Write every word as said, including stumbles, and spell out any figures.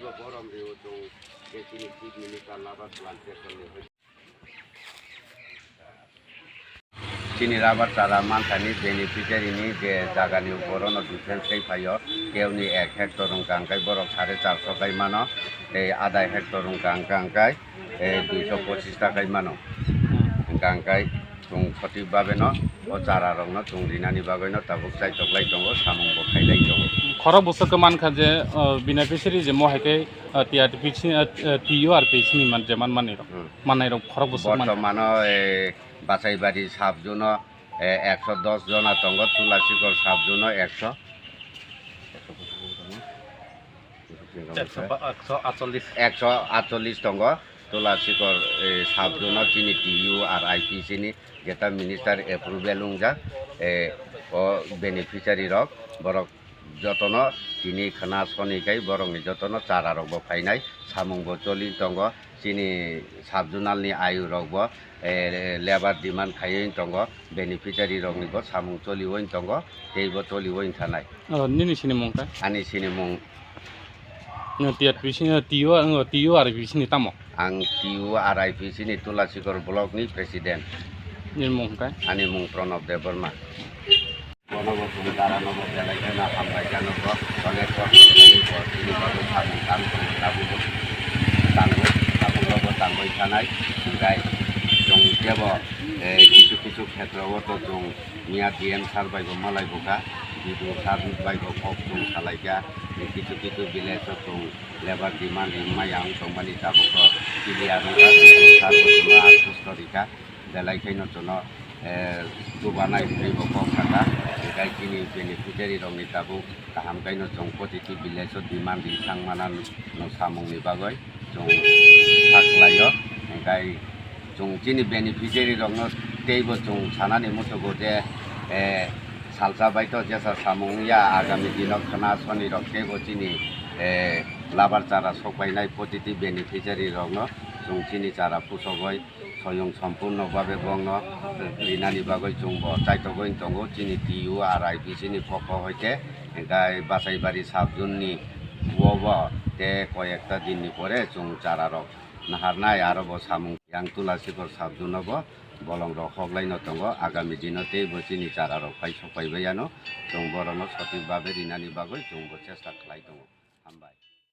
Borom rio chwng je chini Chief Minister Labour Plantation ni. Chini rubber chara manthani beneficiary ni je jaga ni borok no difference kai phaio, keuni ek hectare wngkha hwnkhe borok sare charso kai mano, tei adai hectare wngkha hwnkhe, hwnkhe, eh, duiso pochis ta kai mano. Hwnkha hwnkhe chwng sothik babe no o chara rok no chwng rinani bagwi no tabuk chaitok lai tongo, samung bo khailai tongo. Khorok bwswk khe mankha je, o, beneficiary je mo hai khe, o, T R P C, o, T U R P C ni man, je man manwi rok. Hmm. Manai rok khorok bwswk mankha. Bortomano, eh, Basaibari sub zone o, eh, ekso dos jona tongo, Tulasikor sub zone o ekso. Ekso, ekso atchollis. Ekso atchollis tongo. Tulasikor, eh, sub zone o chini T U R I P C ni jeta minister approval wngjak, eh, o beneficiary rok, borok jotono tini khna soni kai borokni jotono chara rok bo phainai, samung bo choli tongo, chini sub zonal ni ayuk rok bo, eh, labour demand khaiwi tongo, beneficiary rok ni bo samung choliwi tongo, tei bo choliwi thanai. O, nini sini mung kha? Ani sini mung. No, T R P C, no, T U, no, T U R P C ni tamo? Ang T U R I P C ni Tulasikor block ni president. Nini mung kha? Ani mung Pranab Debbarma. Bono bo chwng dara no bo belai kheno hambai kha, no bo onek kosto khainai bo chini bagwi samung tang tongo, tabuk bo tango, tabuk bo tangwi thanai. Hwnkhe chwng kebo, eh, kisu kisu khetra o to chwng miya D M sir bai bo malai bo kha, B D O sir bai bo kok chwng salai kha, kisu kisu village o chwng labour demand ringmaya wng tongmani tabuk bo clear wngkha, B D O sir bo chwngno aswk rikha. Belai khaino chwngno, eh, chubanai hwnwi bo kok sakha. Hwnkhe chini beneficiary rokni tabuk kaham khaino chwng positive village o demand ri thang mana nwng samungni bagwi chwng kha khlaio. Hwnkhe chwng chini beneficiary rokno teibo chwng sanani muchungo je, eh, salsa bai to jesa samung wngya, agami dino khna soni rok teibo chini, eh, labar chara sokpainai positive beneficiary rokno chwng chini chara pusogoi soyong sompurno babe bongno rinani bagwi chwngbo chaitogwi tongo chini T U R I P C ni pokho hoite, hwnkhe Basaibari sub zone ni obo tei koyekta din ni pore chwng chara rok naharnai, aro bo samung yang Tulasikor sub zone o bo bolong rok hoklaino tongo, agami dino tei bo chini chara rok pai sokpai baiano chwng borokno sothik babe rinani bagwi chwngbo chesta khlai tongo. Hambai.